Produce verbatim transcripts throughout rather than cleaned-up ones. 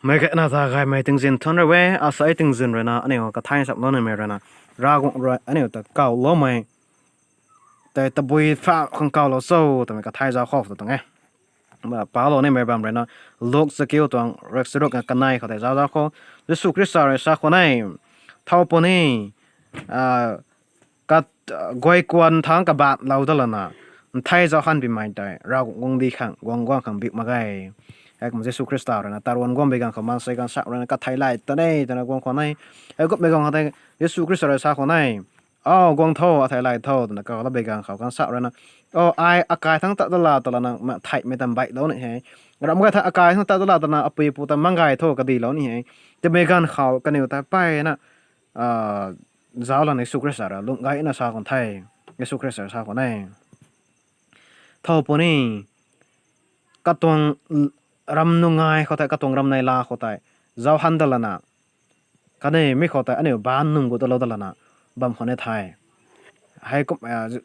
Meic gayna ta gaymei tingzin thun rui e, asei tingzin rui na aniu kathai sap lou nimei rui na, Ravguangc rui aniu ta kawloumei tei tabui pha khang kawlou cho twmei kathai zauc khou ta tuang e. Palou nimei bam rui na, Luk chakiu tuang ruk charuk kanei khou tei zauc zauc khou, Jisu Khrista rui sa khwan e, thow puni, guay kuan thangc kabaatlou dat lana, nthei zauc han bimei tei Ravguangc guangcdic khang guang guang khang biu mak ge. Heikumna Jisu Khrista rui na taruan guangmei ganv khou maansei ganv sa rui na kathei lay ta ne twna guang khwan e. Heikumhmei ganv khou tei Jisu Khrista rui sa khwan e, o guang tho, athei lay tho twna kawlou bei ganv khou ganv sa rui na, o ai akai thangc tat dat la twlana theihmei ta mbaihlou ni he. Ram gay thei akai thangc tat dat la twna apui pu ta mang gay tho kadilou ni he. Twmei ganv khou kaniw ta mpeyna zauc lana Jisu Khrista rui lung gayna sa khwan the. Jisu Khrista rui sa khwan e, thow puni, katuang ram nungai khou tei, katuang ram neila khou tei zauc han dat lana, khatni mi khou tei aniu baanc nunc gu talou dat lana bam khwan e the. Heikum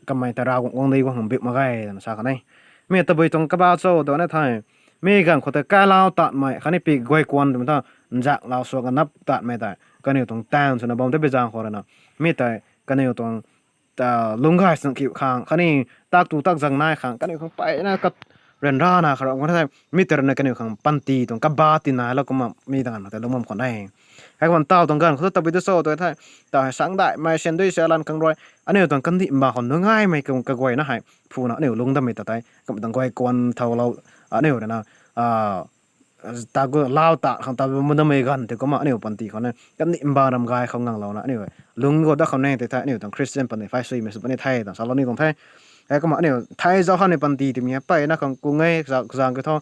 kamei ta Ravguangc guangcdic guang khang biu mak ge twna sa khwan e. Mi tabui tuang kabah cho tw ni the. Mi ganv khou tei kailau tatmei khatni pik guay kuan twmei ta nzaklou suak nap tatmei tei kaniw tuang taanv swna bam tei bi zaeng khou rui na, mi tei kaniw tuang lungc gay sangkiu khang khatni tak tu tak zang nai khang kaniw khang mpeyna kat ryanrana kha ram khwan the. Mi tei rui na kaniw khang panty tuang kabah tiinailou kumna mi ta ganv khou tei lungc bam khwan e. Heikumna taw tuang ganv khou tu tabui tu cho tw the. Taw hei sangdaihmei syan dui syan lan khang rui aniu tuang kandih mba khou nungaimei kaguayna hei phuna aniu lungc dammei ta tei kamei tuang guay kuan thowlou aniu rui na ta gu lau ta khang ta mundamei ganv tei kumna aniu panty khou na kandih mba ram gay khou nganglouna aniu lungc gu dat khou ne tei the. Aniu tuang Christian panty phay suimei sw puni the twna salou ni tuang the. Heikumna aniu thei zauc hanmei panty twmei hei mpeyna khang kung e, kazang kiu thu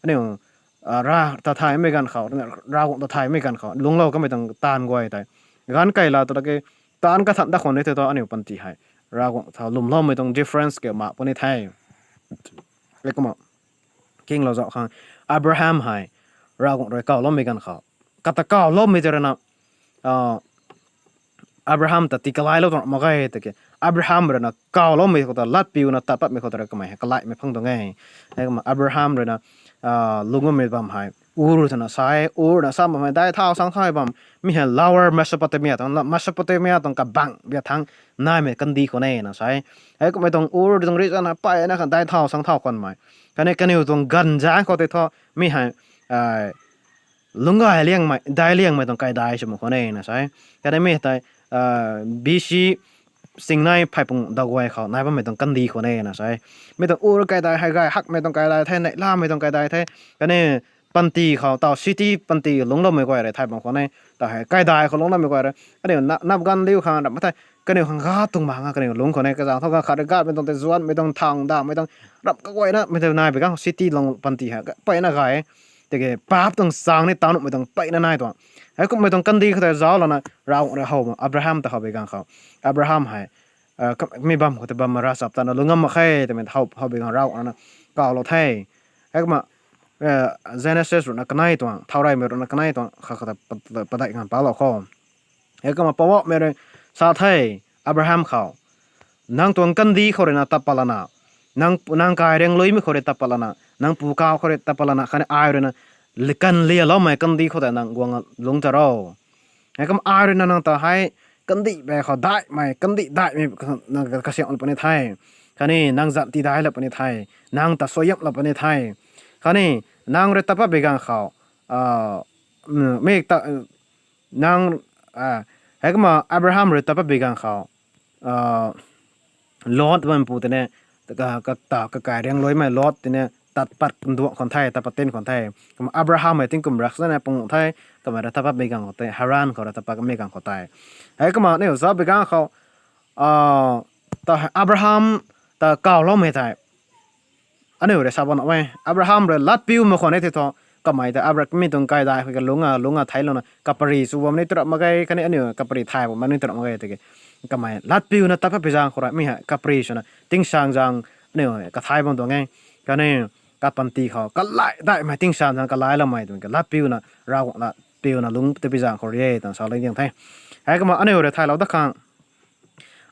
aniu ra ta thaymei ganv khou, Ravguangc ta thaymei ganv khou lungclou kamei tuang taanv guay tei ganv keyla ta lak e, taanv kathan dat khwan ni tei thu aniu panty hei Ravguangc ta lwmloumei tuang difference kiu mak puni the. Heikumna kinglou zauc khang Abraham hei Ravguangc rui kawloumei ganv khou, kata kawloumei tei rui na Abraham ta tii kalailou tuang mak ge tiki, Abraham rui na kawloumei khou ta latpiuna tat patmei khou ta rui kamei hei kalaimei phang tuang e. Heikumna Abraham rui na lungc bammei bam hei Ur twna sa e. Ur na sa bam hei daic thau sang thau bam, mi hei Lower Mesopotamia tuang, Mesopotamia tuang kabangc bia thangc naimei kandih khou ne na sa e. Heikumhmei tuang Ur tuang region hei mpeyna khang daic thau sang thau khwanmei, khatni kaniw tuang ganv zaeng khou tei thu mi hei lungc gay liangmei, daic liangmei tuang kaidai sw mak khwan e na sa e. Khatni mi tei B C singnei phey pung daguay khou nai bammei tuang kandih khou ne na sa e. Mi tuang Ur kaidai hei gay hakmei tuang kaidai the, neihlamei tuang kaidai the. Khatni panty khou taw city panty lungcloumei guay rui thay bam khwan e. Taw hei kaidai khou lungcloumei guay rui aniu nap ganv liu khang ram thei kaniw khang ga tuang mak nga kaniw lungc khwan e. Kazang thu ga khat rui gatmei tuang tei zuanmei tuang thang damei tuang ram kaguayna mei tei nai bi ganv city lung panty hei mpeyna gay e. Tiki paap tuang chang ni tanuhmei tuang mpeyna nai tuang. Heikumhmei tuang kandih khou tei zauc lana Ravguangc rui how Abraham ta how bi ganv khou, Abraham hei mi bam khou tei bam ravchaptatna lungc ngam mak khe twmei how bi ganv Ravguangc rui na kawlou the. Heikumna Genesis rui na kanei tuang, Thaureymei rui na kanei tuang kha khou ta padeih ganv palou khou, heikumna Poubauhmei rui sa the, Abraham khou, nang tuang kandih khou rui na tat pat lana, nang kairiangluimei khou rui tat pat lana, nang pukau khou rui tat pat lana khatni ai rui na kanlialoumei kandih khou tei nang guang lungc ta ro. Heikumna ai rui na nang ta hei kandih bey khou daihmei, kandih daihmei kasiamhlou puni the. Khatni nang zan tidailou puni the. Nang ta suaihiamlou puni the. Khatni nang rui tat pat bi ganv khou mi ta nang, heikumna Abraham rui tat pat bi ganv khou Lot bampu tei ne, kata kakairiangluimei Lot tei ne tat pat nduang khwan the, tat pat tin khwan the. Kumna Abraham hei tingkum raksa na pung the, kamei rui tat pat bi ganv khou tei Haran khou rui tat pat kamei ganv khou tei. Heikumna aniu zauc bi ganv khou ta Abraham ta kawloumei tei aniu rui sa bam nuh e. Abraham rui latpiu mak khwan e tei thu, kamei ta Abra- mi tuang kaidai khou kalungc a lungc a theilouna kapary sw bam ni tarap mak ge, khatni aniu kapary thay bam ni tarap mak ge tiki, kamei latpiuna tat pat bi zaeng khou rui mi hei kapary swna tingsaengzaeng aniu kathai bam tuang e. Khatni kapanty khou kalai daihmei tingsaengzaeng kalailoumei tuang ke latpiuna, Ravguangc latpiuna lungc ta bi zaeng khou rui e twna salou diang the. Heikumna aniu rui thaylou dat khang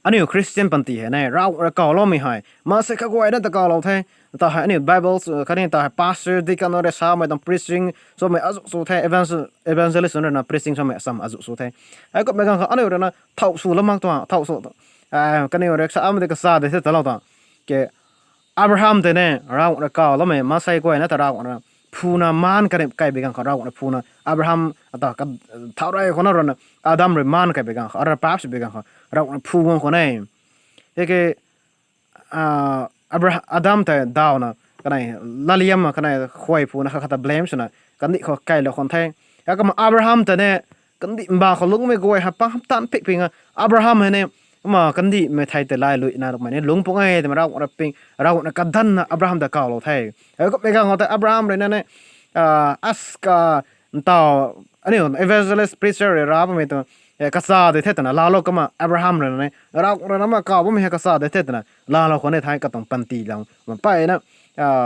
Aniu Christian panty hei ne, Ravguangc rui kawloumei hei maansei kaguayna ta kawlou the. Ta hei aniu Bible, khatni ta hei pastor, deacon rui samei tuang preaching swmei azuh sw the, evangelist ruina preaching swmei sam azuh sw the. Heikumhmei ganv khou aniu ruina thow swlou mak tuang, thow sw, kaniw rui samei tei kasa de the talou tuang. Ke Abraham tei ne, Ravguangc rui kawloumei maansei guayna ta Ravguangc rui phuna maan kariap kaibi ganv khou Ravguangc rui phuna Abraham ata thau rey khou na ruina Adam rui maan kaibi ganv khou, ara paap sw bi ganv khou Ravguangc rui phu guang khou ne. Tiki Adam tei dawna kanei laliam kanei khuay phuna kha khat ta blame swna kandih khou kailou khwan the. Heikumna Abraham tei ne kandih mba khou lungcmei guay hei pang taanv pikping a Abraham hei ne kumna kandihmei thei tei lailuina lukmei ni lungc pung e twmei Ravguangc rui ping, Ravguangc rui kadanna Abraham ta kawlou the. Heikumhmei ganv khou tei Abraham ruina ne aska ntaw aniu evangelist preacher rui ra bammei tuang kasa de the twna laalou kumna Abraham ruina ne Ravguangc ruina ma kaw bammei hei kasa de the twna laalou khwan e thei katuang panty lang mpeyna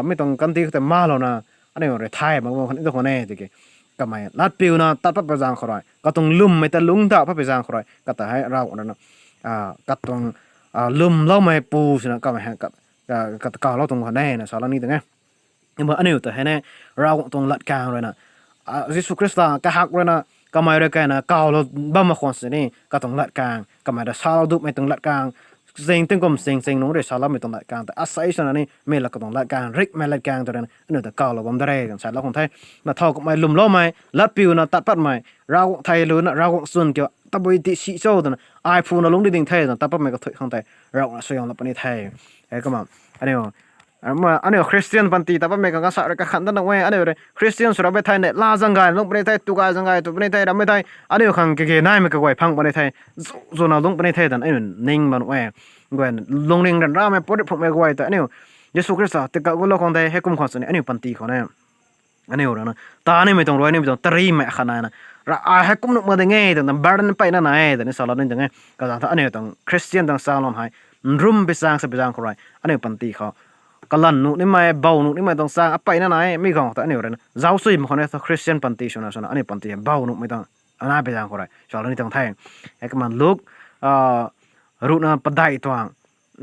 mi tuang kandih khou tei malouna aniu rui thay mak bam khwan e tu khwan e tiki kamei latpiuna tat pat pui zaeng khou rui katuang lwmmei ta lungc da pat pui zaeng khou rui kata hei Ravguangc ruina katuang lwmloumei pu swna kamei hei kawlou tuang khwan e na salou ni tuang e. Kumna aniu ta hei ne Ravguangc tuang latkaeng ruina Jisu Khrista kahak ruina kamei rui kaina kawlou bam mak khwan sini katuang latkaeng kamei ta salou dumei tuang latkaeng, zing tingkum zing zing nunc rui saloumei tuang latkaeng ta asei swna ni mi la katuang latkaeng rikmei latkaeng ta ruina aniu ta kawlou bam da re kan salou khwan the. Na thow kumhmei lwmloumei latpiuna tat patmei Ravguangc thei luna Ravguangc chwn kiu tabui ti si cho twna ai phuna lungc di ding the twna tat patmei kathuic khang tei Ravguangc rui suaihiamlou puni the. Heikumna aniu aniu Christian panty ta bammei khang kasa rui kakhan dat nuh e. Aniu rui Christian sw rammei thei ne laa zaeng gay lungc puni the, tu gay zaeng gay tu puni the rammei thei aniu khang kage naimei kaguay phang puni the, zu zuna lungc puni the twna aniu ning bam nuh e. Guay lungning ryanramei purit phungmei guay ta aniu Jisu Khrista tika gulou khang tei heikum khwan sini aniu panty khou ne aniu ruina ta nimei tuang rui nimei tuang tarimei khat naina ra ai hei kum nuh mak ding e twna burden peyna nai e twna salou ni tuang e. Kazang thu aniu tuang Christian tuang salou hei nrumbi zaeng sa bi zaeng khou rui aniu panty khou kalanv nuh nimei bow nuh nimei tuang zaeng apeyna nai e. Mi ganv ta aniu ruina zaucsi mak khwan e thu Christian panty swna swna aniu panty hei bow nuhmei tuang ana bi zaeng khou rui salou ni tuang the. Heikumna Luk ruhna padeih tuang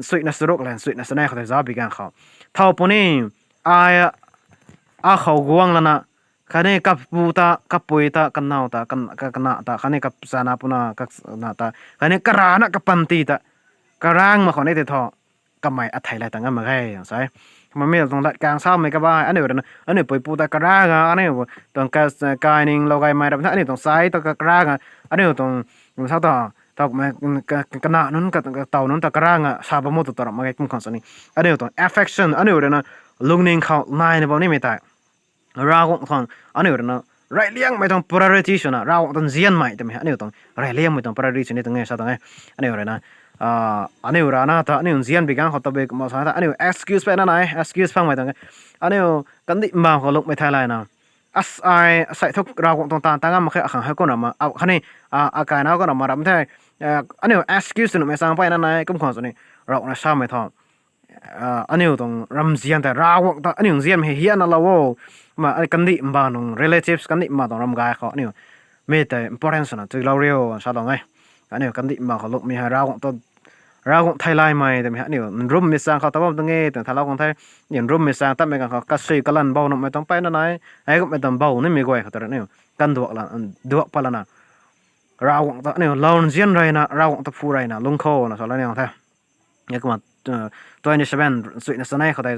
suina charuk lan suina chanei khou tei zauc bi ganv khou thow puni ai akhou guang lana khatni kapu ta kapui ta kanow ta kana ta khatni kachana puna kana ta khatni karana kapanty ta karaeng mak khwan e tei thu kamei athei lay tang a mak ge sa e. Kumna mi tuang latkaeng samei kaba aniu ruina aniu puipu ta karaeng a aniu tuang kaining lou gaymei ram the aniu tuang sai ta karaeng a aniu tuang sa ta thow kumhmei kana nunc katow nunc ta karaeng a sa bam mu tu ta ram mak ge kum khwan sini aniu tuang affection aniu ruina lungning khou naina bam nimei tei Ravguangc khang aniu ruina reyliangmei tuang priority swna Ravguangc tuang nzianmei twmei aniu tuang reyliangmei tuang priority sw ni tuang e sa tuang e. Aniu ruina aniu rana ta aniu nzian bi ganv khou tabui kumna sa ta aniu excuse peyna nai e, excuse phangmei tuang e. Aniu kandih mba khou lungcmei thei layna as ai asei thu Ravguangc tuang taanv ta ngam mak khe akhang hei kumna ma khatni akaina kumna ma ram the aniu excuse nuhmei zaeng peyna nai e kum khwan sini Ravguangc rui samei thu aniu tuang ramzian tei Ravguangc ta aniu nzian hei hianna lou o. Kumna kandih mba nung relatives kandih mba tuang ram gay khou aniu mi tei important swna chuilou riu sa tuang e. Aniu kandih mba khou lungcmei hei Ravguangc theilaymei twmei aniu nrummei zaeng khou ta bam tuang e twna thalou khang the. Aniu nrummei zaeng tatmei ganv khou kasui kalanv bow nuhmei tuang peyna nai e. Heikumhmei tuang bow nimei guay khou ta aniu kanduak la duak pat lana Ravguangc ta aniu lou nzian reyna Ravguangc ta phu reyna lung khou na salou ni tuang the. Kumna twenty seven chuina chanei khou tei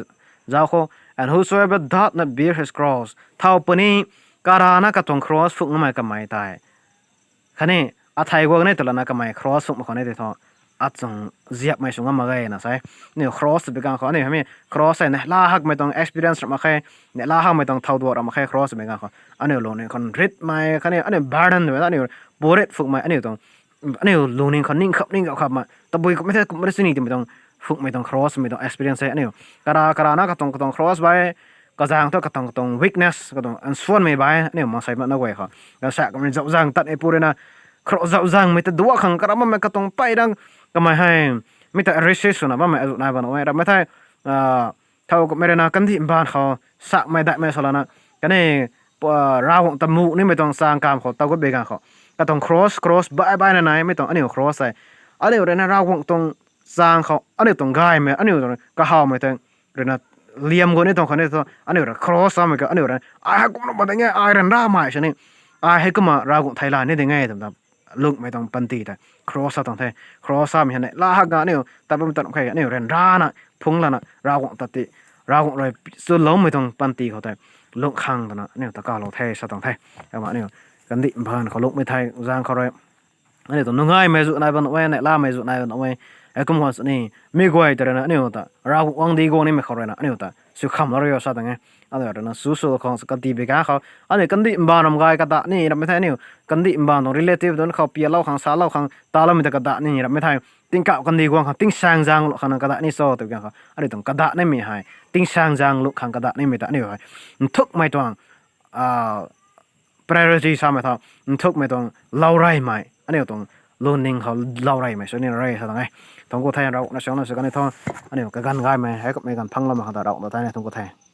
zauc khou and whosoever doth not bear his cross thow puni karana katuang cross phuk namei kamei tei khatni athei guang ni twlana kamei cross phuk mak khwan e tei thu achung ziapmei sw ngam mak ge na sa e. Aniu cross bi ganv khou aniu hei mi cross hei neihla hakmei tuang experience ram mak khe, neihla hakmei tuang thowduak ram mak khe cross bi ganv khou aniu lungning khou ritmei khatni aniu burden twmei aniu purit phukmei aniu tuang aniu lungning khou ning khap ning khap khapmei tabui kumhmei the kumhmei sini twmei tuang phukmei tuang cross mei tuang experience hei aniu kara karana katuang katuang cross bai kazaeng thu katuang katuang weakness katuang nsuanmei bai aniu maansei mana guay khou ganv sa kamei zauc zaeng tatmei pu ruina cross zauc zaengmei ta duak khang karam bammei katuang pey dang kamei hei mi ta resist swna bammei azuh nai bam nuh e rammei thei thow kumhmei ruina kandih mbaanv khou sakmei daihmei salana khatni Ravguangc ta muh nimei tuang chaeng kamv khou taw gut bi ganv khou katuang cross cross bai baina nai mei tuang aniu cross hei aniu rui na Ravguangc tuang zaeng khou aniu tuang gaymei, aniu tuang kahawmei tei rui na liam guang ni tuang khou ni thu aniu rui cross samei ka aniu rui na ai hei kumna ba ding e, ai ryanramei sini, ai hei kumna Ravguangc thei la ni ding e twmei ta lungmei tuang panty tei cross sa tuang the. Cross samei hei neihla hak ga aniu tat bam tat khe aniu ryanrana phungc lana Ravguangc tat ti, Ravguangc rui chuloumei tuang panty khou tei lungh khang twna aniu ta kalou the sa tuang the. Kumna aniu kandih mbaanv khou lungmei thei zaeng khou rui aniu tuang nungaimei zu nai bam nuh e, neihlamei zu nai bam nuh e. Heikum khwan sini mi guay tei rui na aniu ta Ravguangc guang di guang nimei khou rui na aniu ta sw kham lou rio sa tuang e. Aniu rui na su sw khang kandih bi ga khou aniu kandih mbaanv ram gay kadah ni rammei thei aniu kandih mbaanv tuang relative tuang khou pialou khang salou khang taloumei ta kadah ni rammei thei tingkauh kandih guang khang tingsaeng zaeng lou khang na kadah ni cho tw gan khou aniu tuang kadah nimei hei tingsaeng zaeng lou khang kadah nimei ta aniu hei nthukmei tuang priority samei tho, nthukmei tuang lou reymei aniu tuang lungning khou lou reymei sw ni re sa tuang e. Thangc ku the, Ravguangc na suangcna sw kan ni tho. Aniu kaganv gaymei hei kummei ganv phangloumei khang ta Ravguangc ta thei ni thangc ku the.